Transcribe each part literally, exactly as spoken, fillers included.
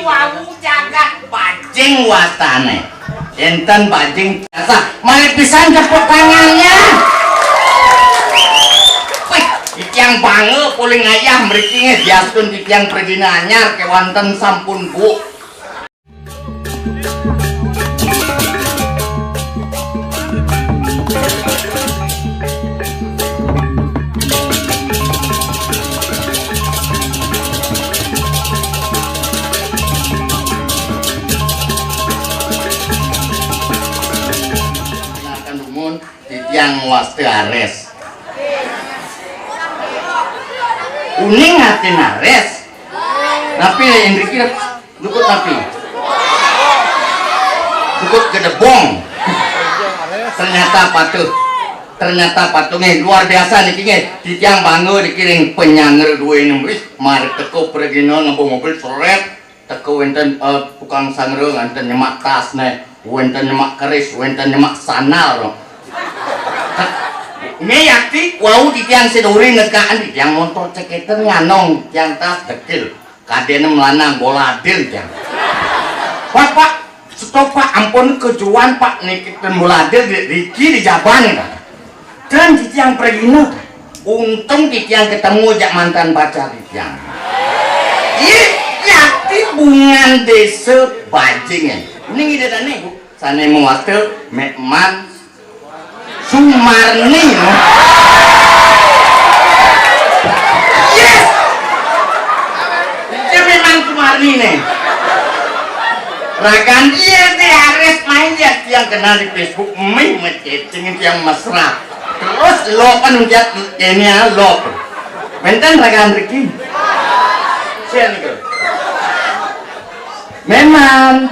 Wau jagat bajing wastane. Enten bajing biasa, malih pisan tepuk tangannya. Wih, titiang bangga polih ngayah mriki nggih, diastun titiang pragina anyar kewanten sampun Bu. Akan dumun, titiang wasta Ares. Uning atin Ares. Napi indriki? Jukut napi? Jukut gedebong. Ternyata patuh. Ternyata patuh nggih, luar biasa niki nggih. Titiang bangga niki ring penyanggra duene. Wis, mari teka pragina ngaba mobil seret. Teka wenten, eh, tukang sanggra nganten nyemak tasne, wenten nyemak keris, wenten nyemak sandal. Nggih yakti wau titiang seduri nekaan titiang montor ceketen nganong tiang tas dekil. Kadene melanang bola adil tiang. Pak, Pak, stop Pak, ampun kejuan Pak, niki ten bola adil di, di, di jaban. Dan titiang pragina. Untung titiang ketemu jak mantan pacar titiang. Ih, yakti bungan desa bajingan. Ning ida dane, Bu. Sane mawasta Mekman Sumarni, no? Yes! Dia memang Sumarni nih. Rakan dia di Ares main dia tiang kenal di Facebook, mih mececing tiang mesra. Terus lo kan ujar ini ya lo. Menten rakan Ricky. Sian itu. Memang.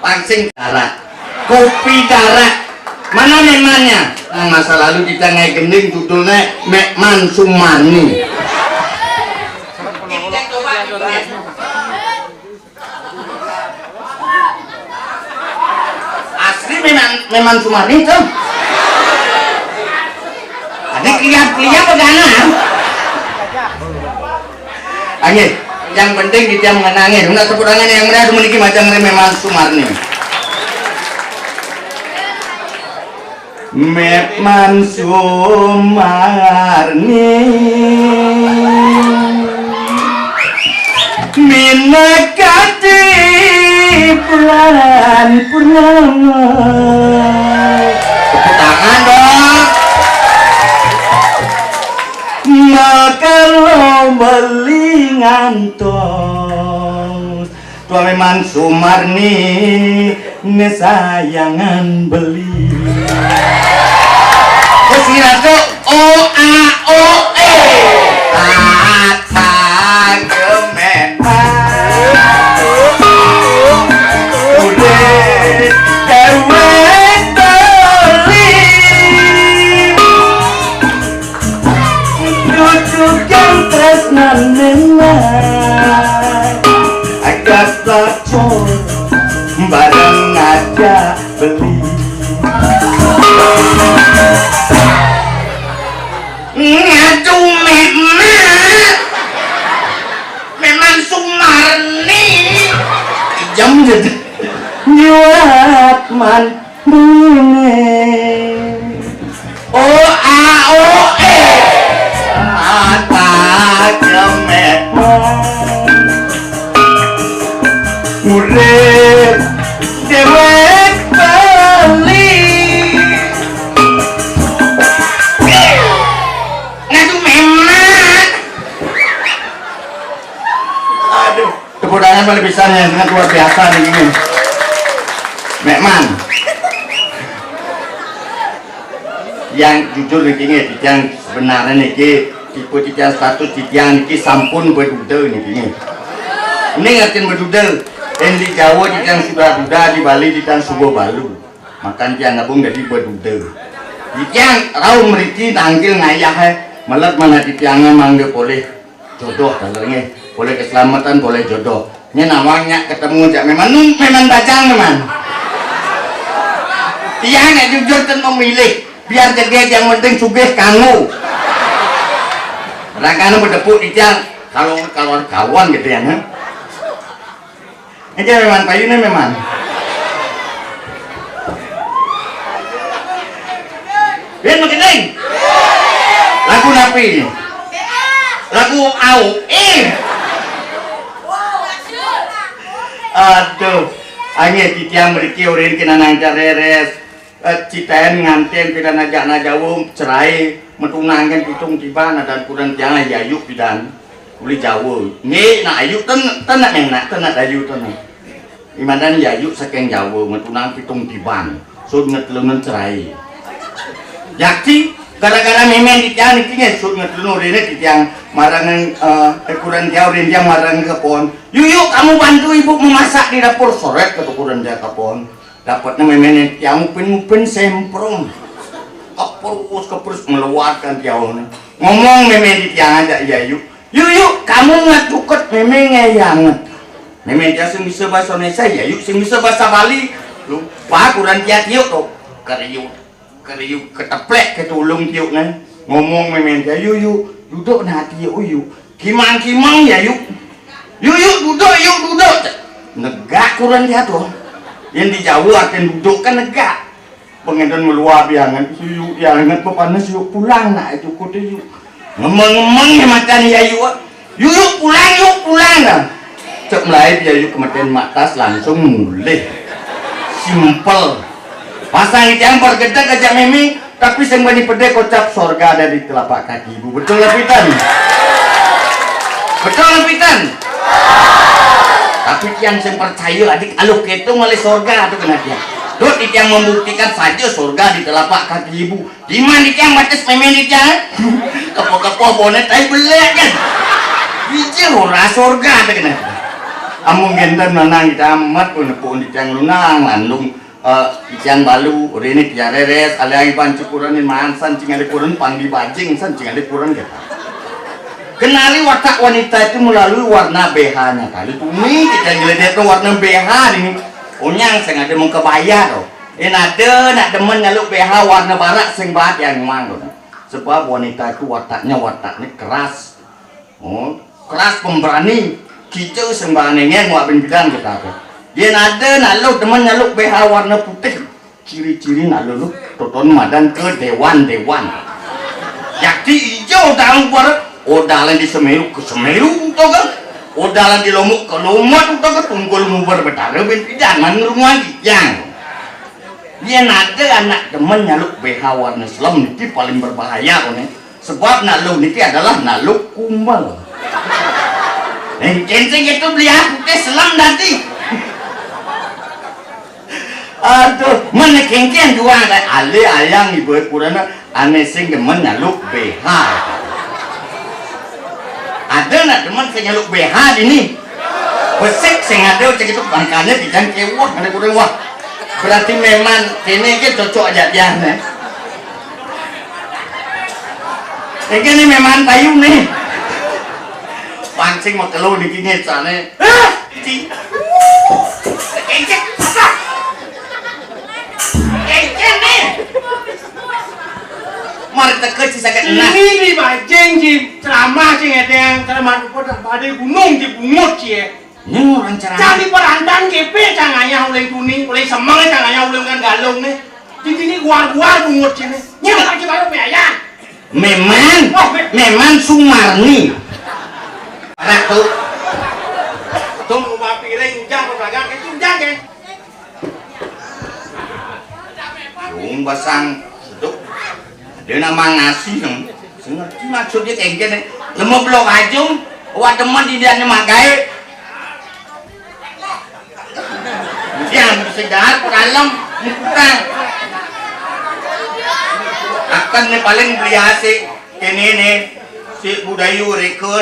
Pangsing darat. Kopi darat. Mana memannya? Nah, masa lalu kita ngai gending judulnya Mekman Sumarni. Asli memang memang Sumarni tuh. Ada kliat-kliat apa gana? Nggih, yang penting kita mengenangi. Nggak tepuk tangan yang meriah meniki macam Mekman Sumarni. Mekman Sumarni minakadi bulan purnama. Tepuk tangan dong. Makalo beli ngantos. Tua memang Sumarni ne sayangan beli. Terus ngira tuh O A O E. Tata gemetar. Udah dewek beli. Dudukan tresnane mah. Agas lacur bareng aja beli. Ngadu Mekman. Mekman Sumarni. Jam jadi nyuat man. Bune. O A O E. Mata kememan. Urip dewek beli. Ngadu Mekman. Aduh. Tepuk tangan paling pisan ya, sangat luar biasa nih ini. Mekman. Yang jujur niki nggih, titiang sebenarnya niki tipe titiang status titiang niki sampun beduda niki nggih. Ini ngertiin beduda. Yang di Jawa titiang sudah duda, di Bali titiang suba balu. Makan tiang nabung jadi beduda. Titiang rauh mriki tangkil ngayah, eh. Melet mana titiangnya mangga polih. Jodoh, taler nggih. Polih keselamatan, polih jodoh. Nyen awang nyak ketemu jak Mekman, nu Mekman bajang Mekman. Tiang nyak jujur ten memilih. Biar jegeg yang penting sugih kanggo. Rangkana bedepuk titiang. Kalau kawan-kawan gitu ya, nah. Ini memang payune memang. Win magending. Lagu napi? Lagu au. Eh. Aduh. Angin titiang mriki urin kinanang careres. Eh, citen nganten pidan ajak na Jawa cerai, metunangkan pitung tiban, adan kudan tiang yayu pidan. Uli Jawa. Nggih, nak ayu ten, ten nak neng nak, ten nak ayu ten. Imadan yayu saking Jawa, metunang pitung tiban. Sud ngetlunan cerai. Yakti, gara-gara memen titiang niki nggih, sud ngetlun urine titiang marang, eh, ukuran dia urin dia marang ke pohon. "Yuk, yuk, kamu bantu ibu memasak di dapur," soret ke ukuran dia ke pohon. Dapatnya memen titiang ngupin-ngupin semprong. Keperus, keperus meluatkan tiaulnya. Ngomong memen titiang aja, "Iya, yuk. Yuk, yuk, kamu nggak cuket, memen nggak yanget." Memen dia sing bisa bahasa Indonesia, ya yuk sing bisa bahasa Bali. Lupa kuran dia tiuk tuh. Keriuk, keriuk, keteplek ke tulung tiuk nih. Ngomong memen dia, "Yuk, yuk, duduk nanti yuk, yuk. Kimang, kimang ya yuk. Yuk, yuk, duduk, yuk, duduk." Negak kuran dia tuh. Yang di Jawa artinya duduk kan negak. Pengenton meluap ya ngan, "Yuk, ya ngan, pepanas yuk, pulang nak, cukup yuk." Ngemeng-ngemeng ya makan ya yuk. "Yuk, yuk, pulang, yuk, pulang," nah. Cek mulai ya yuk kematian matas langsung mulih. Simple. Pasang yang bergedek aja meme, tapi sing bani pede kocap sorga dari telapak kaki ibu. Betul lah pitan? Betul lah pitan? Tapi tiang sing percaya adik aluh ketung oleh sorga tuh kena tiang. Dut tiang membuktikan saja sorga di telapak kaki ibu. Di mana tiang batas memen di tiang? Kepo-kepo bonet tai belek kan. Biji ora sorga tuh kena. Amun genten menang kita amat pun nepuk di tiang lunang landung. Eh, titiang balu, rene titiang reres, aliang iban cukuran ni mansan cing ada kuran pang di bajing san cing ada kuran kita. Kenali watak wanita itu melalui warna B H-nya. Kali tuni kita ngelihat warna B H ini. Onyang sing ada mengkebaya tu. Ini ada nak demen ngaluk B H warna barak sing bahat yang mang tu. Sebab wanita itu wataknya, wataknya keras. Oh, keras pemberani. Kita sembarang nengeng wak bin bidan kita tu. Dia nada nak lu teman nyaluk B H warna putih. Ciri-ciri nak lu, lu toton madan ke dewan-dewan. Yakti hijau dalam bar, odalan di Semeru ke Semeru tu kan. Odalan di Lombok ke Lombok tu kan, tunggul mubar betara bin bidan man rumah yang. Dia nada anak teman nyaluk B H warna selam niki paling berbahaya ni. Sebab nak lu niki adalah nak lu kumbal. Engken sing itu beli aku ke selam tadi. Aduh, mana kengken jual dah. Ale ayang ibu kurana ane sing demen nyaluk B H. Ada nak demen sing nyaluk B H dini. Besik sing ada cek itu bangkanya bidang kewah ada kurang wah. Berarti memang kene ke cocok aja dia nih. Iki ni memang payu ni. Pancing mau kelu niki ngecane. Hah? Ci. Kengkek. Kengkek ni. Mari teke ci sakit nah. Ini di bajing ci ceramah ci ngedeng ceramah rupa dah badai gunung ci bungut ci ya. Ini orang ceramah. Cari perantan kepe canganya oleh kuning, oleh semang canganya oleh dengan galung ni. Di sini guar-guar bungut sini. Nyamar ci baru biaya. Memang, memang Sumarni. Ratu. Tung rumah piring ujang berbagang itu ujang ke. Yung basang seduk. Dia nak mangasi dong. Sing ngerti maksudnya kayak gini. Lemo blok aja. Wah demen di dia magai. Yang bisa jahat kalem mukutan. Akan nih paling beli asik. Ini nih si Budayu Reke.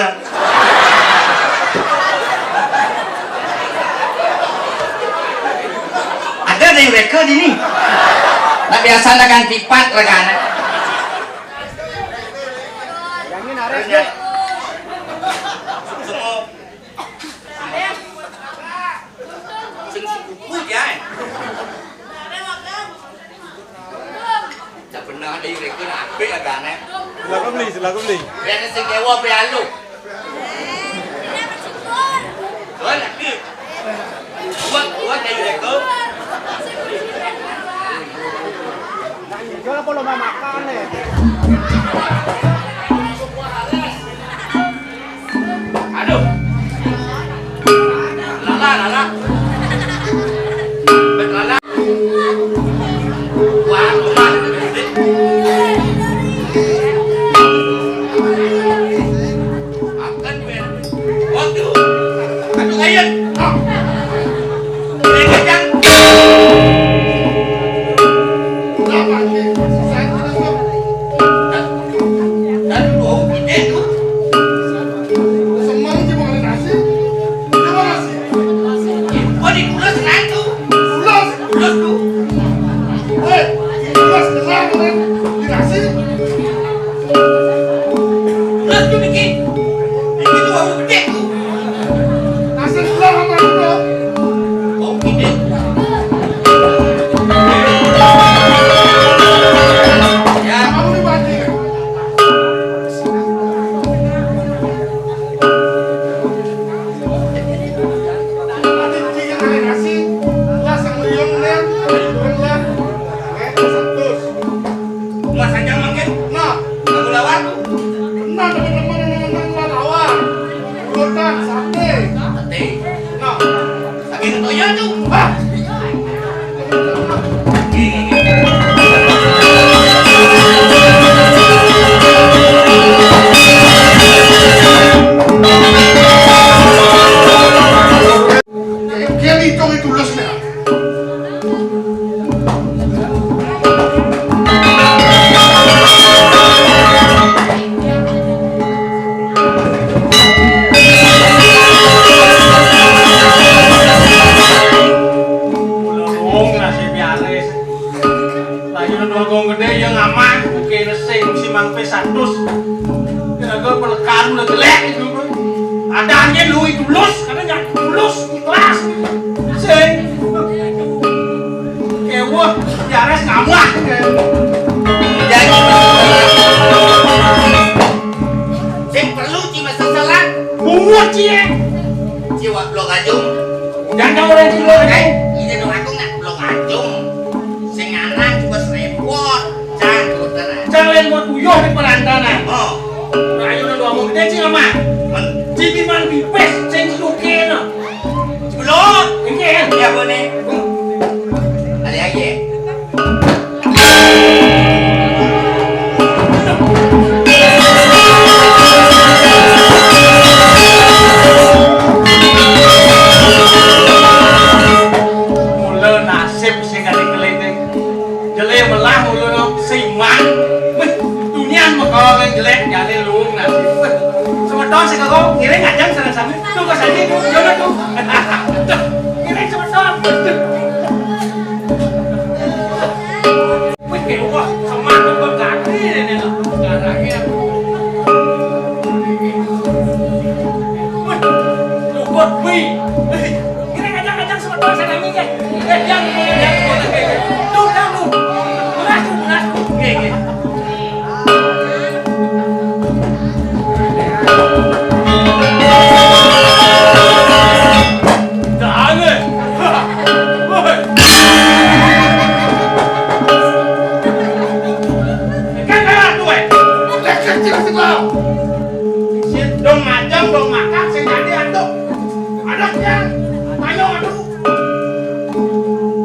Ada dari Reke di nih. Nah biasa dagang tipat regane. Yang ini nares ya. Sing sepupu ya. Tak pernah ada yang reka nak ambil agaknya. Silakan beli, silakan beli. Biar sing kewa pialu. Kuat, kuat, ayo, Eko. Jual apa lo mau makan, nih? Aduh. Lala, lala. Bet lala. Wah, rumah. Makan, Ben. Waduh. Aduh, ayo. Ah. Ini kacang. Kenapa, nih? Saya tidak tahu. Dan, dan bau gede tuh. Semang sih makan nasi. Dia makan nasi. Oh, di pulau senang tuh. Pulau. Pulau tuh. Weh, pulau senang, kan? Di nasi. Pulau tuh bikin. Bikin tuh bau gede tuh. Nasi pulau sama pulau. Bau gede. Ya. Kamu nih, Pak Haji. Ati cingin ari nasi, lah semeriong ler, semeriong ler, ler satus. Mas aja mangkin, nah, aku lawar. Nah, teman-teman yang nonton lah lawar. Urutan, sate. Sate. Nah. Lagi nonton ya tuh. Hah? Kelly Tong itu los ya. Wong nasib ya, Res. Lah, yen wong gedhe ya ngamah, mungkin sing simang pe satus. Kira-kira pelekan udah jelek itu, Bro. Ada angin lu itu lus, katanya lus, ikhlas. Sing. Kewuh, ya Res ngamah. Jadi, sing perlu ci mesti selat. Bungut ci, ya. Ci wak blok ajung. Jangan kau orang ci blok ajung. Eh, ini dong aku nggak blok ajung. Sing aran cuma serempot. Cang, puteran. Cang lain buat uyuh di perantanan. Oh. Nah, ayo udah ngomong gede, Cing, ama. Men. Cipi man pipis, sing suke, no. Sebelum. Ini, ya. Ya, boleh. Ada lagi, ya? Mula nasib sing kali keliling. Jelek belah mulu no siman. Wih, dunian mekawin jelek jadi luung nasib. Wih, semeton sing kau ngiring ajang sareng sami. Tuh, kau sami tuh, jono tuh. Tuh, ngiring semeton. Wih, kayak wah, semangat tuh ganti ini tuh. Garangnya. Wih, luput, wih. Wih, ngiring ajang-ajang semeton sareng sami, ya. Eh, yang, yang, yang, tuh, yang, tuh. Beras tuh, beras tuh. Nggih, nggih. Jangan. Woi. Kan kayak tuh, eh. Cek, cek, cek, cek, cek. Sing dong macam, dong makan, sing tadi antuk. Ada yang tanya, aduh.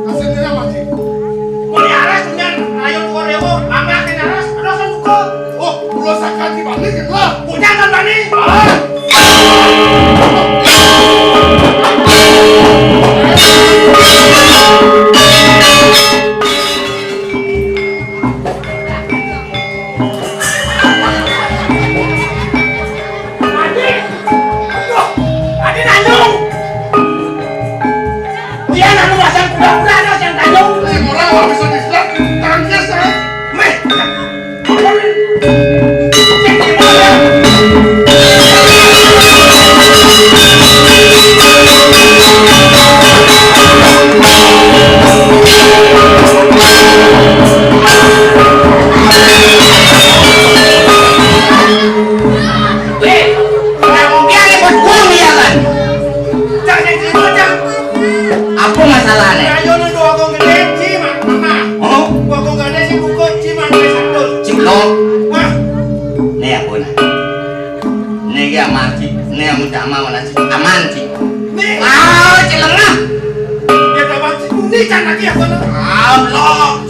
Kasih dia, Pak Haji. Mau diaras, punya ayo dua ribu, mama kena aras, ada satu kok. Oh, ulo sakan di balik, ya, lah. Punya kan bani? Ah. Adi, aduh, Adi nandung. Dia nanu masang kuda-kuda, ada yang tandung. Eh, murah, wah, bisa diselat, tangkis, ah. Meh. Cek di mana? Iya, aman, Ci. Ini yang udah aman, mana, Ci? Aman, Ci. Nih. Ah, Ci lengah. Ya, kapan, Ci? Ini kan lagi apa, Nak? Ah, belum.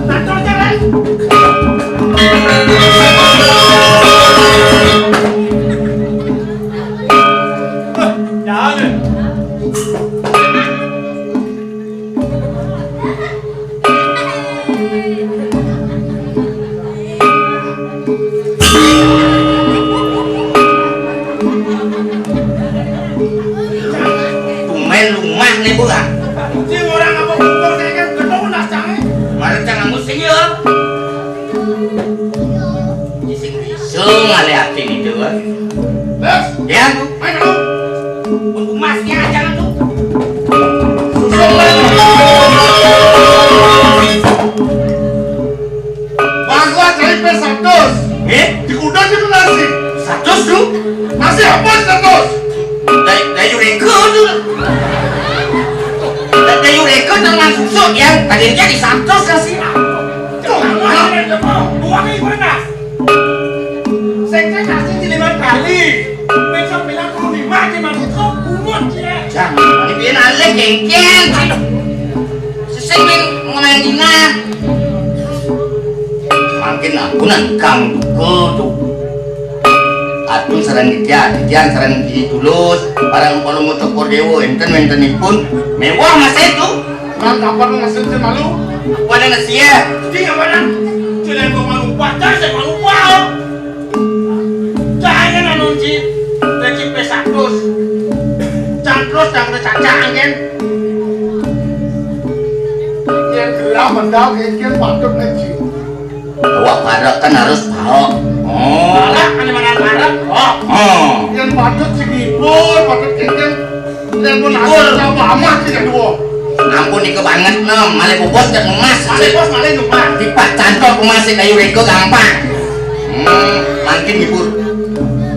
Tato aja, Rek. Hah, jangan, Rek. Tumben lumah nih, Bu, ah. Sing orang apa kumpul saya kan gedung nasangnya. Kemarin cang kamu sing ya. Sing bisa ngalih hati gitu, ah. Terus? Ya. Ayo, Bang. Untuk masnya aja tuh. Susah, Bang. Bangsa cari pé satus. Eh? Di kuda itu nasi. Satus tuh? Nasi apa satus? Dari, dari Yureka tuh. Dari, dari Yureka nang nang susu ya. Tadi jadi satus nasi. Tuh, mana? Dua kali pernah. Sing sing nasi di lima kali. Besok bilang puluh lima di maksudku bungut ya. Jangan, ini biar alih gengkel. Sesing main ngomel dina. Makin aku nang kang duka tuh. Aduh, sareng dia, dia sareng di tulus, barang kalau mau tokor dewa, enten, entenipun, mewah mas itu. Nang kapan ngasih malu? Apa ada nasi ya? Jadi apa nang? Sudah kau malu pacar, saya malu pau. Jangan anu, Ci. Gaji pé satus. Can terus, jangan ada cacang, kan? Yang gelah mendal, kan, kan patut, kan, Ci. Awak parak kan harus pahok. Oh. Parak, kan mana parak? Oh. Oh. Yang patut si ngibul, patut, kan, kan. Yang pun Ngibul. Asal tambah amat, sih, kedua. Ampun, ika banget, nem. Malih bobot, kan emas. Malih bos, malih numpang. Tipat cantol emas, sih, kayu reko gampang. Hmm, makin ngibul.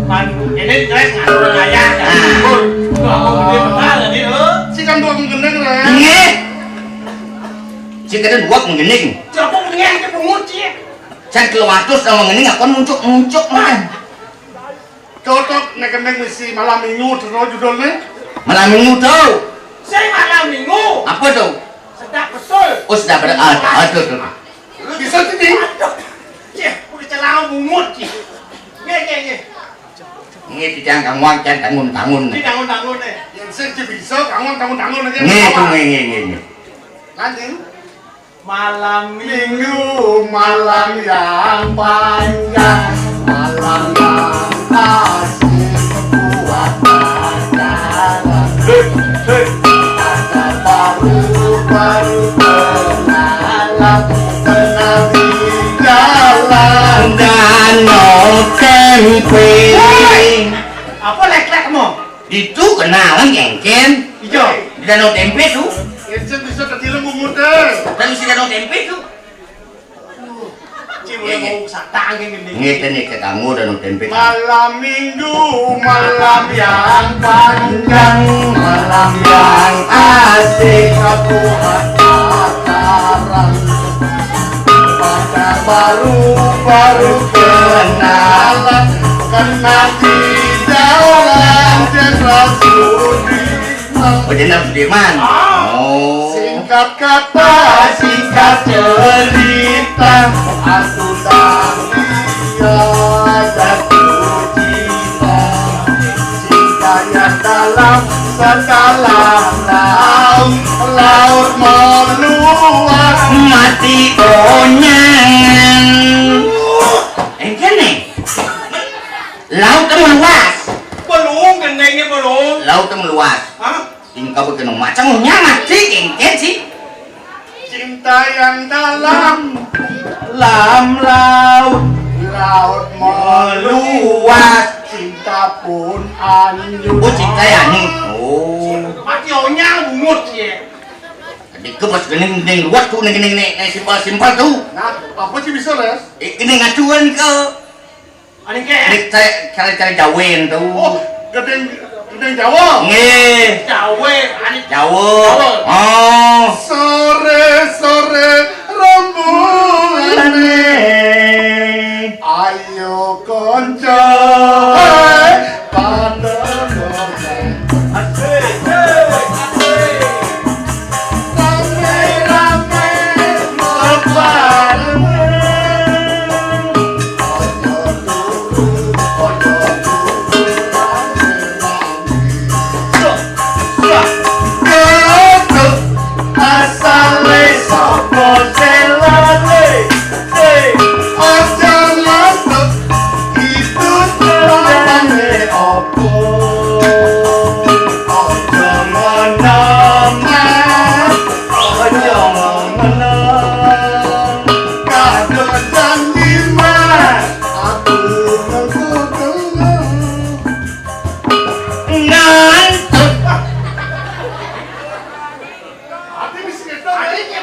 Man, ini jelas ngatur ayah, kan? Ah. Ngibul. Tuh, aku gede benar, jadi, eh. Si kan dua menggendeng, Rek. Inggih. Si kadang dua menggendeng. Siapa mendingan ke pungut, sih? Can keluar terus sama menggendeng, aku muncuk-muncuk, kan? Cocok, nek kendeng misi malam minggu, terus judulnya. Malam minggu tuh. Saya malam minggu. Apa tuh? Sedap betul. Oh, sedap betul. Ah, aduh, aduh. Bisa, Ci? Aduh. Ya, udah celau bungut, ya. Nggih, nggih, nggih. Ini tidak kamu akan tangun-tangun. Ini tangun-tangun, eh. Yang sing bisa, kamu tangun-tangun aja. Nggih, tuh, nggih, nggih, nggih, nggih. Lanjut. Malam minggu, malam yang panjang, malam yang asik buat pacaran. Hei, hei. Ada baru-baru kenalan, kenal di jalan. Danau Tempe. Woi! Apa lek-lek mo? Itu kenalan, Kengken. Iya. Di Danau Tempe tuh. Kengken bisa ketilang bungut, eh. Dan si Danau Tempe tuh. Ci, mulai mau satang, Kengken. Ngeten nih, ketemu Danau Tempe. Malam minggu, malam yang panjang, malam yang asik, aku pacaran. Pacar baru, baru kenalan, kenal di jalan Jenderal Sudirman. Oh, Jenderal Sudirman. Ah. Oh. Singkat kata, singkat cerita, aku tak bisa jatuh cinta. Cinta yang dalam sedalam laut, laut meluas. Mati onyangan. Engkene. Laut meluas. Belum, gendengnya belum. Laut meluas. Hah? Tingkah begitu macam nyamat sih, engke sih. Cinta yang dalam, lam laut, laut meluas, cinta pun hanyut. Oh, cinta ya, nih. Oh. Mati onyang bungut, ya. Tadi ke pas gini, gini, luas tuh, nih, gini, gini, gini, simpel, simpel tuh. Nah, apa sih bisa, Les? Eh, gini, ngacuan ke Aning ke? Ini cari, cari, cari Jawa tuh. Oh, gedeng, gedeng Jawa. Nggih. Jawa, aning Jawa. Jawa. Oh. Sore-sore rembulan. Ayo konco Asale sapa selane? Eh, aja ngantuk, itu tandane apa? Aja ngono, Mas. Aja ngono. Kadang janji, Mas. Aku ngantuk. Ngantuk.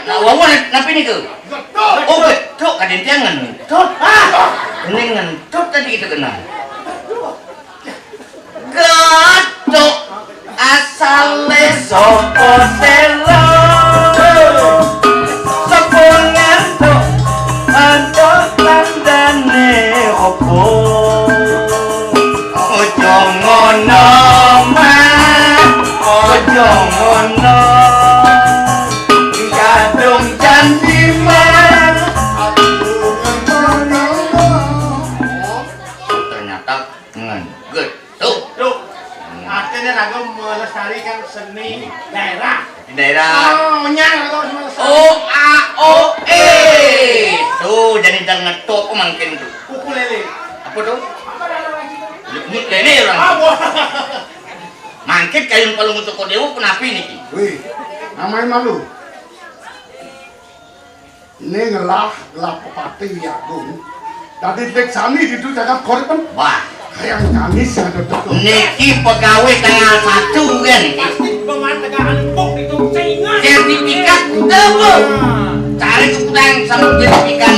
Nah, wawan napi niku? Oh, betul, kadang jangan. Betul. Ah, ini ngantuk tadi kita kenal. Gethuk asale sapa tela? Sapa ngantuk? Antuk tandane apa? Aja ngono, Mas. Aja ngono. Kadung janji, Mas. Ternyata ngan. Good. Tuh. Tuh. Artinya raga melestarikan seni daerah. Di daerah. Oh, nyang raga harus melestarikan. O A O E. Tuh, jadi jangan ngetok mangkin tuh. Ukulele. Apa tuh? Apa ada lagi tuh? Ukulele orang. Ah, wah. Mangkin kayun palung Cokor Dewa kenapa ini? Wih, namanya malu. Ini ngelah, ngelah pepati ya, Gung. Dadi dik sami ditu cakap korban. Wah, kayang kami sing ada betul. Niki pegawai tanggal satu kan? Pasti pemantekan empuk itu seingat. Sertifikat tebel. Cari tukang sama sertifikat.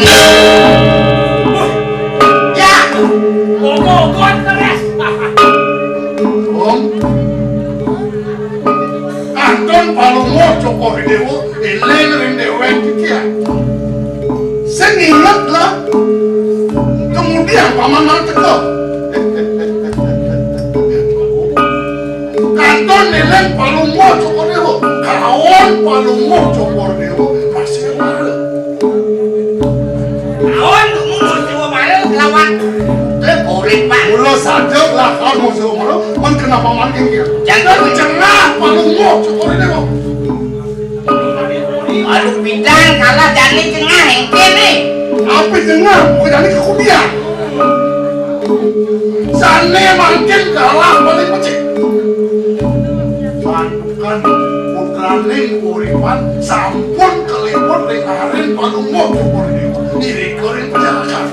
Wah. Ya. Bobo, kuat keras. Om. Anton Palungo Cokor Dewa. Eling ring dewek iki ya. Sing inget lah. Kemudian paman malah teko. Kanton eling Palungo Cokor Dewa. Kaon Palungo Cokor Dewa masih ada. Kaon Palungo Cokor Dewa lawan. Lek urip, Pak. Mula saja lah kaon Palungo Cokor Dewa. Mun kenapa maning ya? Jangan. Cengah Palungo Cokor Dewa. Aduh, pidan kalah jani cengah engke nih. Apa cengah? Bukan jani kekudian. Sane mangkin kalah paling becik. Santukan putraning uripan sampun keliput ring arin Palungo Cokor Dewa. Irika ring pajalakan.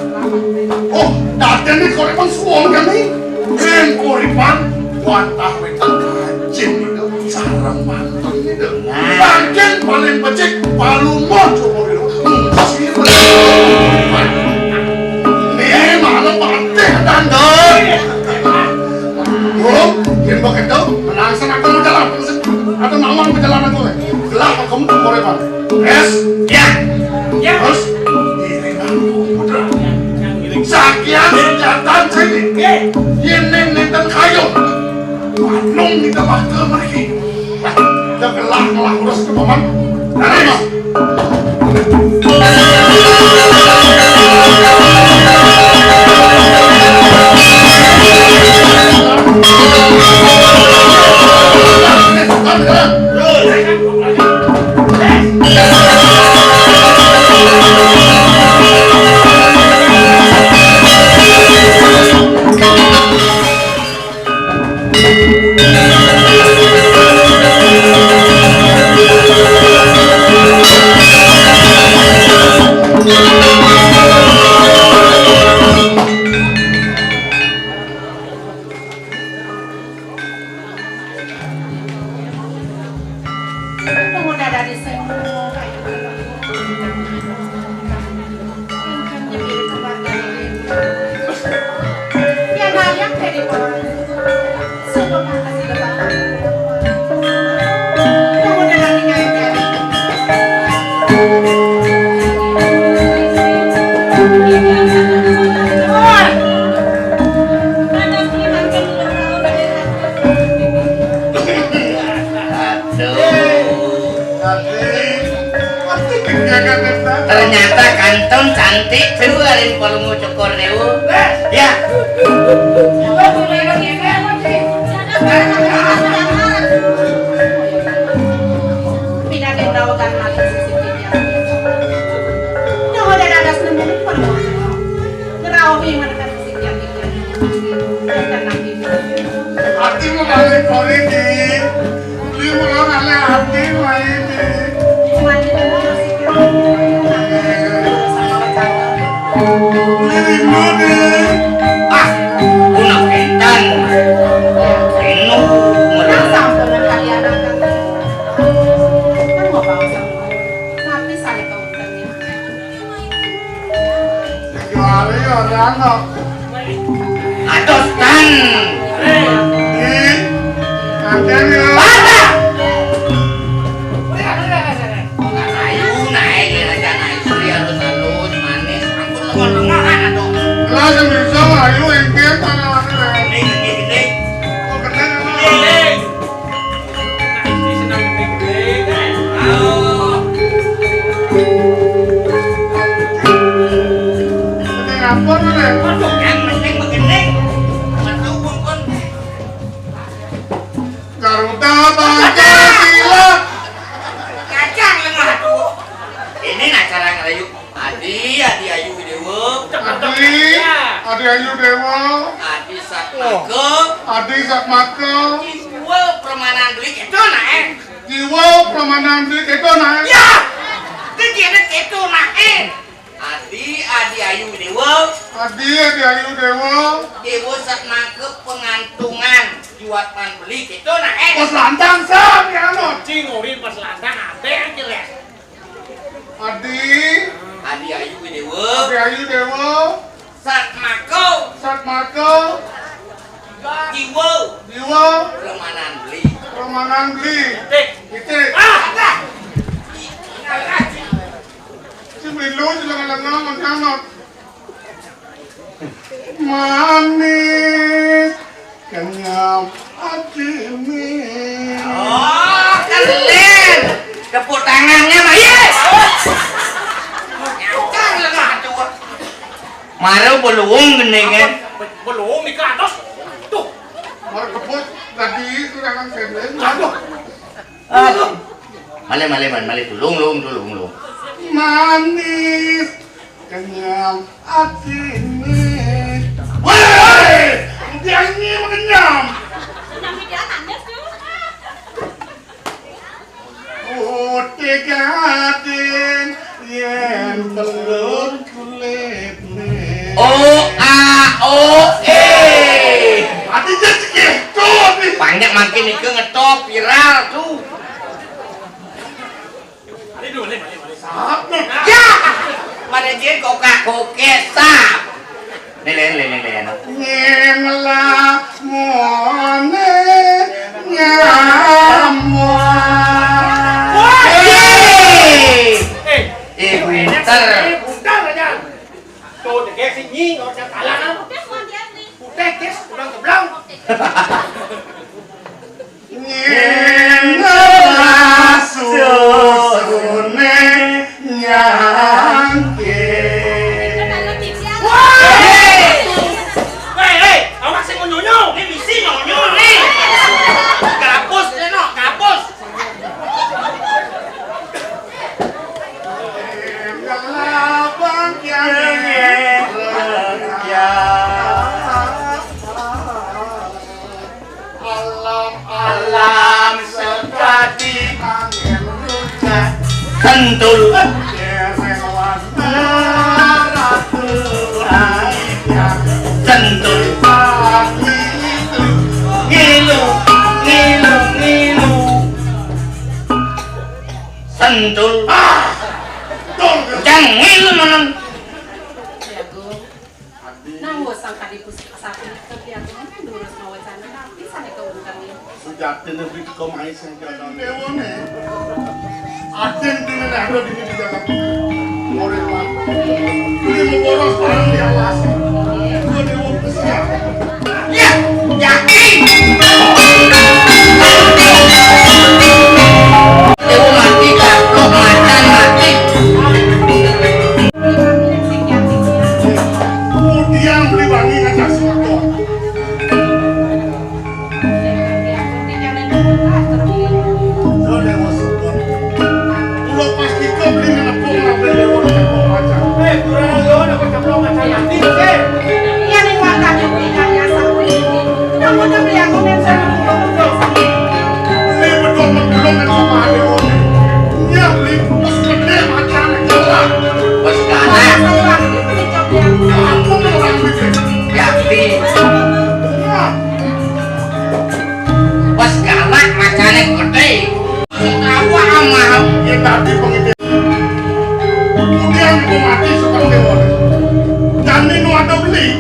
Oh, dadene koripan suwung jani. Ring koripan wantah wénten kajin Ida sareng mantun Ida. Nah. Mangkin paling becik Palungo Cokor Ida. Mesti. Nih, mana patih tandon. Oh, yen begitu, menang senang kamu jalan. Ada mawon perjalanan kowe. Gelah kamu koripan. Yes. Ya. Ya. Terus, iringan putra. Sakian senjatan sini. Nggih. Yen ning nenten kayu. Panung kita bakal mriki. Wah, kita gelah ngelah urus ke paman. Dari, Mas. Pemuda dari Semu. Ingkang nyemil keluarga dari Yang layak dari Bawang. Sungguh makasih Bapak. Pemuda dari Kayu Jati. Woi. Anton cantik, seru ari Palungguh Cokor Déwa. Ya. Pindah di Dawakan mati sisi pindah. Nyawa dada atas nemu Palungguh Cokor. Ngeraohi menekan sisi pindah. Ati mau balik politik. Beli mau ngalih ati, Mak, ini. Beli rindu, nih. Ah, guna kénten. Rindu, meureun. Jual, iya, anu. Atos tan. Ih, nanti ya. Ayu naik ya, jangan istri halus-halus, manis. Ampun, lengah-lengahan atuh. Lah, sing bisa, ayu, engké, mana, mana. Ini, ini, ini. Oh, bener, emang. Ini. Garuda Pancasila. Kacang lengah tuh. Ini acara ngerayu. Adi, Adi Ayu Déwa. Adi, Adi Ayu Déwa. Adi Satmaka. Adi Satmaka. Jiwa permanan beli itu nah, eh. Jiwa permanan beli itu nah, eh. Ya. Itu dia itu nah, eh. Adi, Adi Ayu Déwa. Adi, Adi Ayu Déwa. Déwa Satmaka pengantungan juat man beli itu nah, eh. Pas lantang, Sam, ya, anu. Cing, urin pas lantang, abéh, jelas. Adi. Adi Ayu Déwa. Adi Ayu Déwa. Satmaka. Satmaka. Jiwa. Jiwa. Permanan beli. Permanan beli. Titik. Titik. Ah, dah. Si Milu, si lengah-lengah, mengkhangat. Manis kenyap hati ini. Oh, keren. Tepuk tangannya, Mas. Yes. Nyangkang lengah tuh. Mara beluung gendingnya. Beluung di atas. Tuh. Mara kebut tadi itu tangan sendiri. Aduh. Aduh. Malih, malih, man, malih. Tulung, lung, tulung, lung. Manis kenyam hati ini. Woi, dia ini mengenyam. Putih gading yen peluk kulitne. O A O E. Ati jadi gitu nih. Banyak makin itu ngetop viral tuh. Aduh, nih, nih, nih. Sap nih. Ya. Mana jin kokak kokek sap. Nih, nih, nih, nih, nih. Nyen lah mone nyamuk. Wah, hei. Eh, eh, pinter. Eh, pinter aja. Tuh, deh, si Nyi, nggak usah kalah, kan? Udah, guys, udah geblong. Nyen lah susune nyangke. Woi! Hei, hei, awak sing nyonyo. Ini misi nyonyo nih. Gabus deh, no, gabus. Alam, alam sekadi angin hujan. Sentul. Dereng warna ratu ayah. Sentul. Ngilu, ngilu, ngilu, ngilu. Sentul. Ah! Betul. Jangil menan. Nang wosang kadi pusaka sapi, tapi aku kan durus mawacana, tapi sane keuntungan. Sujatine beli kok main sing jalan. Dewa nih. Aden dengan ada di sini jalan. Ora, Pak. Beli mau boros barang di alas. Gua dewa besi. Ya, yakin. Dewa mati, Kak. Kok macan mati? Ati pengitip. Kemudian ibu mati suka dewa. Dan ini nu ada beli.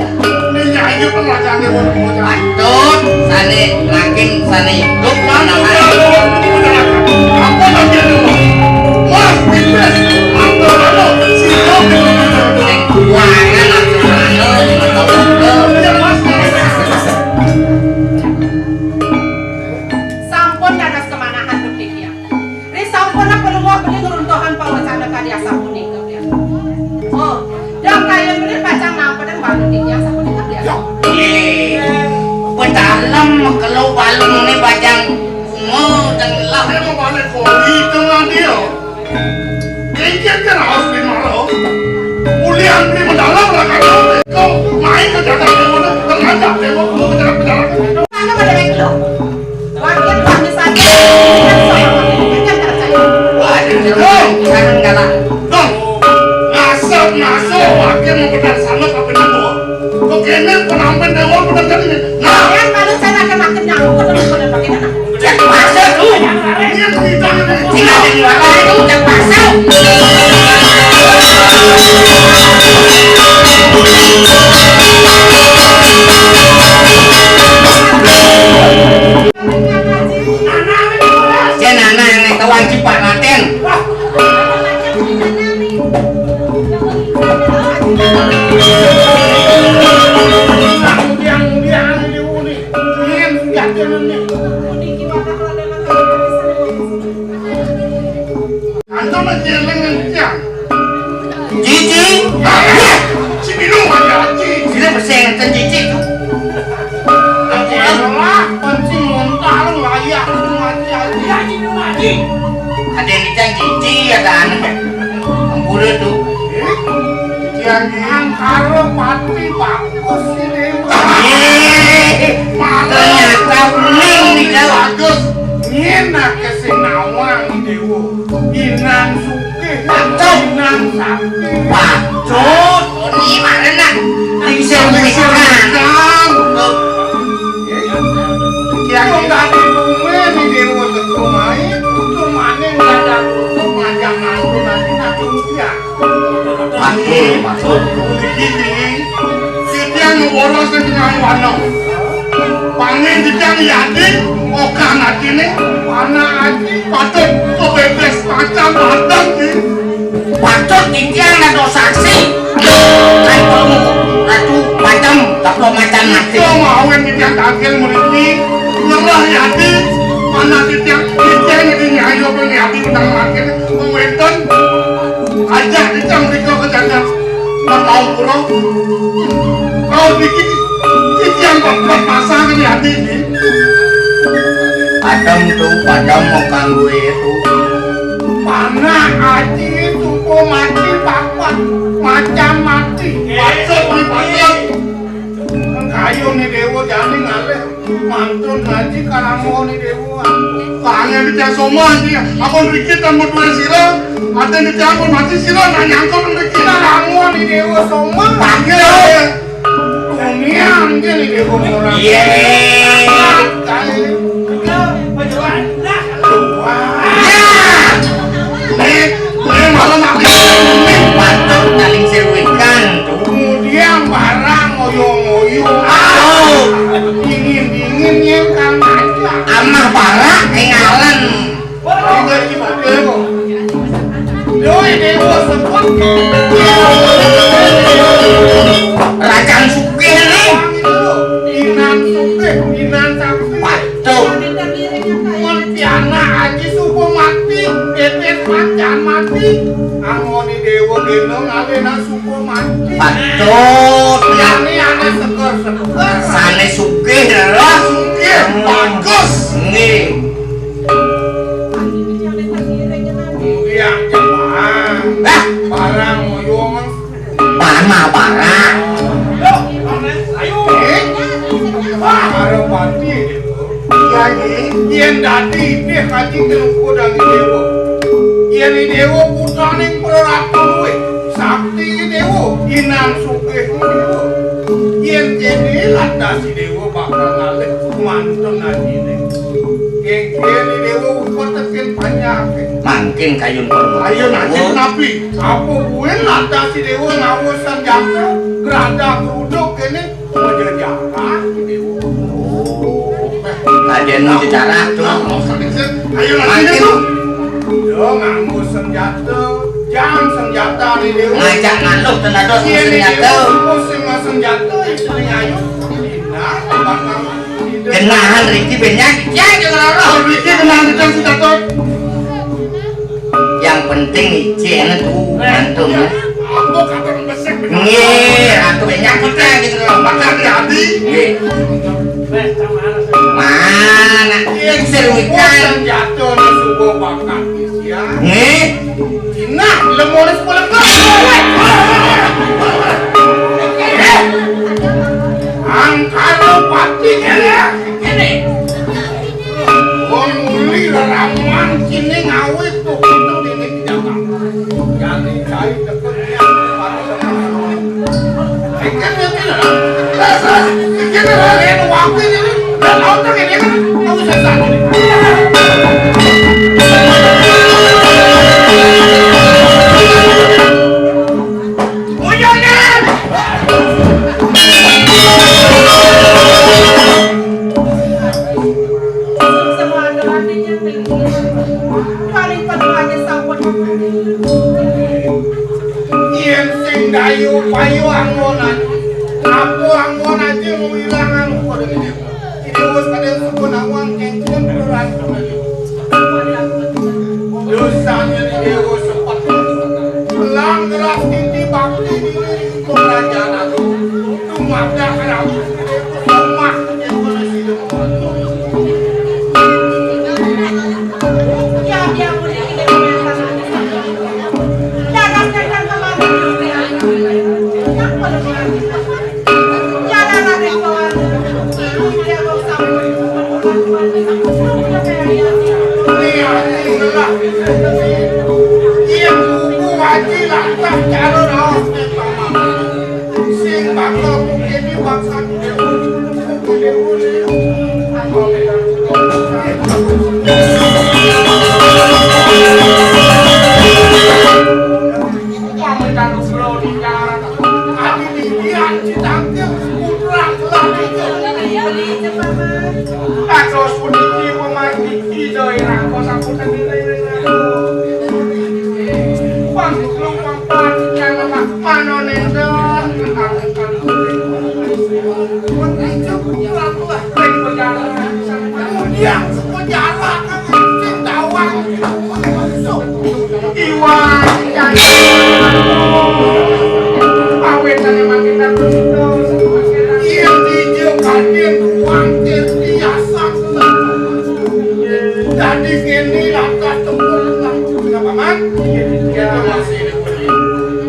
Ini nyai pun wacana dewa. Patut sane makin sane hidup. Mana apa lagi dewa? Mas Iblis, apa dewa? Si Rob itu. Sing kuangan aku anu, lima tahun. Iya, Mas. Sampun dados kemanahan, Duk Dikyang. Ri sampun pelungguh beli ngruntuhang pawacana kadi asapunika, Kyang. Oh, dong kayun beli pacang nampa dan balu Dikyang sapunika, Kyang. Yo, eh, pedalem kelo balung ne pacang bunga dan lah. Saya mau balik kori tengah dia. Kengkir kan harus di maro. Ulian di mendalam lah kan. Kau main ke jalan dewa, ternyata dewa gua ke jalan-jalan. Mana pada baik lo? Wakil kami saja. Waduh, sekarang galak. Dong, ngasap masuk, wakil mau benar sana, apa nih, Bu? Kok kene penampen dewa benar kan ini? Nah, yang kalau saya akan makin nyangkut, terus pada pakai anak. Cek pasar tuh. Ini yang kita ini. Tinggal di luar itu, cek pasar. Jen anak yang naik kawan cipat naten. Yang dia ini, yang dia ini. Antum lagi eling yang tiang. Cici. Ah, si Bilung aja, Ci. Sini bersih ngeten cici tuh. Aku elah, kunci muntah lu, layak lu, mati, mati. Ya, Ci, mati. Ada yang dicang cici, ada anak. Ampura tuh. Eh? Cici lagi. Angkara pati bagus ini. Eh, ternyata bening nih, Kak. Bagus. Nyenak ke sing nawang, Dewa. Inan sugih, Pacul. Inan sakti. Pacul. Ini mana, nak? Lingsir, lingsir, lingsir. Yang tadi bumi ini Dewa teko mai, putu maning dadak putu majang mantu nanti nanti ujian. Pacul, pacul. Gini, sitian boros dengan wanong. Pangin titiang yadi, okah natine, anak aji, patut kebebes macam batang, Ki. Patut titiang dados saksi. Ratu, ratu macam, dua puluh macam mati. Itu mau yang titiang tagel mriki, ngerah yadi, anak titiang, titiang ini nyayo pun yadi menang makin, weton, ajak titiang mriko ke jagat. Nang mau pura, kau bikin titiang kok pasang ini hati ini. Padam tuh, padam mau kanggo itu. Mana aji tuh, kok mati papat, macam mati. Maksud, maksud. Kayu nih Dewa, jani ngalih. Mantun ngaji karangone Dewa. Tangan dicak somah iki. Ampun rikit tanpa duwe sira. Ate dicak ampun mati sira nak nyangkut rikit. Karangone Dewa somah. Tangan. Dunia anjir nih Dewa murah. Iya. Kali. Wah. Nek, nek malah mati. Nek patut paling seruikan. Kemudian barang ngoyo-ngoyo. Aduh. Dingin-dingin yang kang aja. Amah barang ing alen. Tinggal di mana kok? Doi Dewa sebut. Rajan Sugih nih. Inan Sugih, Inan Sakti. Tuh. Mun pianak aji suku mati, bebek macan mati. Angoni Dewa Gendong alena suku mati. Patut, ya. Ini ane seger-seger. Sane sugih, lho. Sugih, bagus. Nggih. Kemudian jemaah. Lah, barang moyo Mana barang? Loh, ayo. Eh? Para pati. Iya, nggih. Yen dadi idih kaji telungku dadi dewa. Yen i dewa putraning praratu luwih sakti i dewa, inan sugih i dewa. Yen kene lantas i dewa bakal ngalih mantun ajine. Yen kene i dewa upet tekin Panjang. Mangkin kayun perlu. Ayo, nanti napi? Apa buin lantas si Dewa ngawus senjata, gerada geruduk ini, majejaran si Dewa. Ajen mau jejaran tuh. Nah, mau sedikit. Ayo, nanti. Mangkin tuh. Yo, nganggo senjata, jang senjata ni Dewa. Ngajak ngaluh tenados. Iya, ni senjata. Dewa, musim senjata, itu ni ayo. Nah, bakal Genahan riki ben nyang, nyang, nyang, nyang. Riki genahan riki sudah, Tut. Yang penting ijen tuh, eh, mantu, ya. Apa kata besek? Nggih, ratu ben nyang kita gitu loh. Maka hati-hati. Nggih. Mana? Iya, seruikan. Jatuh na subuh bakat. Nggih. Nah, lemonis pulang. Angkara pati kene. Kene. Wong muli ramuan kene ngawi tuh itu dene tidak. Jadi cai deket ya. Paling penuh aja sampun. Yen sing dayu payu anggon aja. Apa anggon aja ngewilangan kok dengan dia. Ini wis kadang suku nawang kengkong kurang. Dosanya di dewa sepet. Langgeras titi bakti di kerajaan aku. Tumadak rabu. Lemah. Sing bakal mungkin di bangsa Kados puniki pemargi Ida Irangka sampun tenggene. Panggung pangpangan manonenda. Yang sepenjara sing tawang. Iwang Candi. Awetane mangkin. Iya, dijil kadin wangkir biasa. Dadi kene lantas tembung nang Paman. Iya, iya.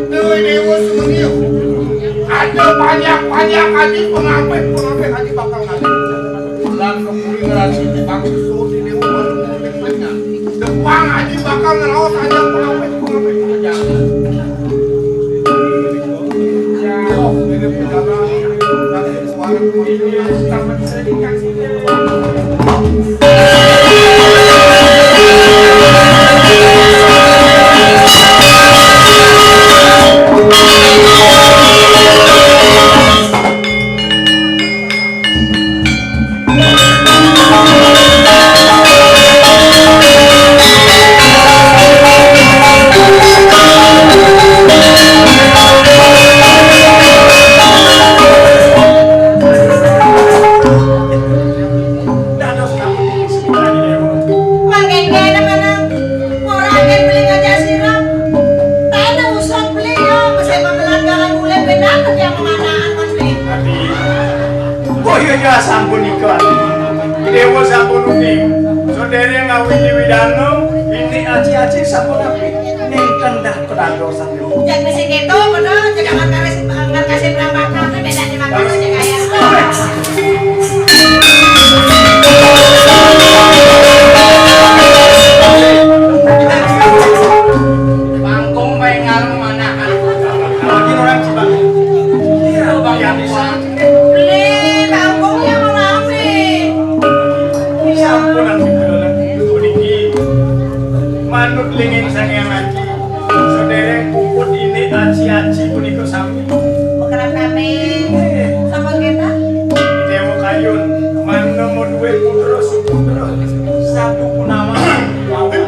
Dewe Dewa Sumeniuh. Ada banyak-banyak haji pengampil, pengampil haji bakal ngaji. Lan kepuri ngerasi bangsa di Dewa Sumeniuh. Depan haji bakal ngeraos aja pengampil, pengampil. Mangkene meneng. Ora anggen beli ngajak sirep. Tane usut beli ya, mesti pembelan galang kulit benar kerja pemanahan kon beli. Oh iya, iya, sampun nika. Dewa sampun uning. Saudara ngawiti widana, ini aji-aji sampun apik. Ning kendah penandosan. Jek mesti keto, bener, jek amat karis, amat kasih berapa, berapa, beda di mata, jek kaya. Bangkung main ngalung mana kan? Lagi orang Cibang. Iya, Bang Yatisan. Beli bangkungnya mau rame. Sampunan gitu, niki. Nomor dua putra suputra satu punama. Pengantin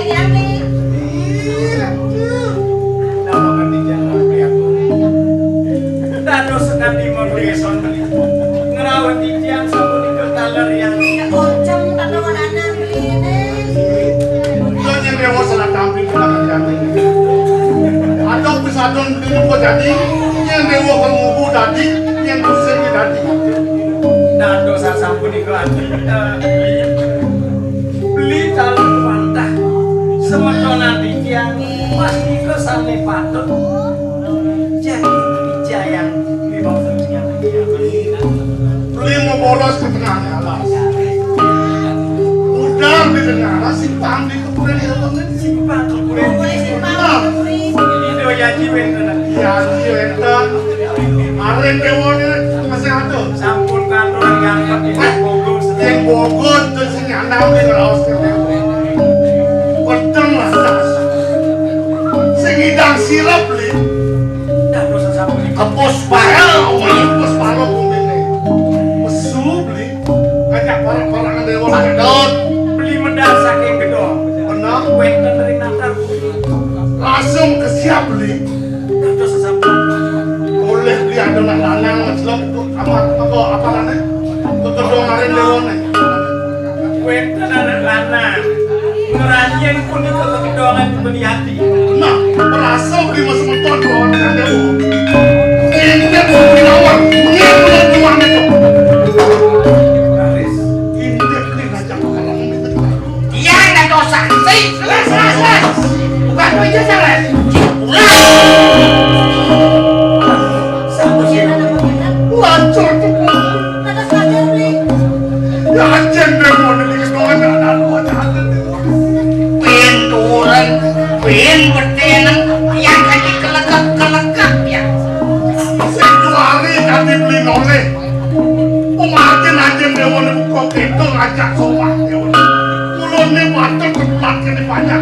ya, Bli. Nama kan di jalan ya. Dados sekadi manggeson. Ngrawat titiang sapunika taler yang. Ya, oncem kata anak ini. Iya, yang dewa salah tampil kena kejati. Ada pesadon dulu kok jadi, yang dewa kamu dadi, yang dosen dadi. Dados sasampun iku ati. Beli calon wantah. Semetonan titiang, pas nika sane patut. Jadi Wijayang di bawah titiang. Beli mau bolos ke tengah alas. Udah di tengah alas, simpang di kuburan ilmu. Simpang kuburan. Nah. Indo yaji wenten. Yaji wenten. Aren dewane masih ada. Sampun katon yang bogos. Yang bogos tuh sing anam di raos. Peteng lantas. Sing idang sirep, Beli. Dados sasampun. Kepus barel, kepus barel kumpine. Mesu, Beli. Ngajak barang-barangan dewa. Patut. Beli medal saking gedong. Bener. Wenten ring latar. Langsung ke siap, Beli. Dados sasampun. Oleh Beli ada nak lanang, ngecelok itu amat, apa, apa namanya? Ke gedong aren dewane. Wenten anak lanang. Ngeranjing punika kegedongan beli hati. Nah, merasa beli masuk motor bawa anak dewa. Indah mau nawar, dia mulai keluar itu. Garis. Indah beli ngajak orang itu. Tiang dados saksi. Les, les, les. Bukan duitnya, les. Ulah. Sama sih. Wancur tuh. Kata saja, Bli. Ya, ajen deh, mau nih, dikit doang, ada, ada, ada, ada. Pinturan, pin, betenen, yang kaki kelekek-kelekek, ya. Sing tuari kati beli noleh. Pemakin ajen dewa nih buka pintu ngajak sowan, dewa. Kulon nih batur tempat kene banyak.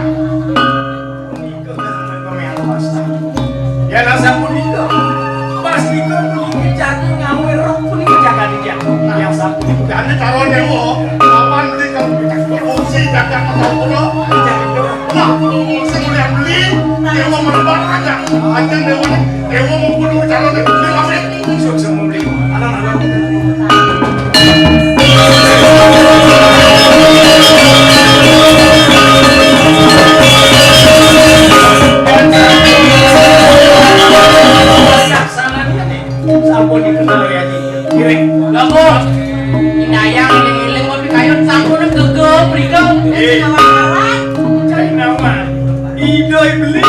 Punika daharan pamehan wasta. Yen asapunika, pas nika puniki jagi ngawé roh punika jagadi jatuh. Nah, yang sapunika. Jane karo dewa, papan beli karo fungsi jagat karo kula. Nah, fungsi mulia beli, dewa merebak aja. Ajeng dewa, dewa mumpuni calon beli pamit. Sukses membeli. Anak-anak. Sampun dikenal ya, Ji. Kiring. Lah, kok? Indayang ngiling-ngiling kok dikayun sampun gegep mriko. Eh. Cai nama. Ido ibeli.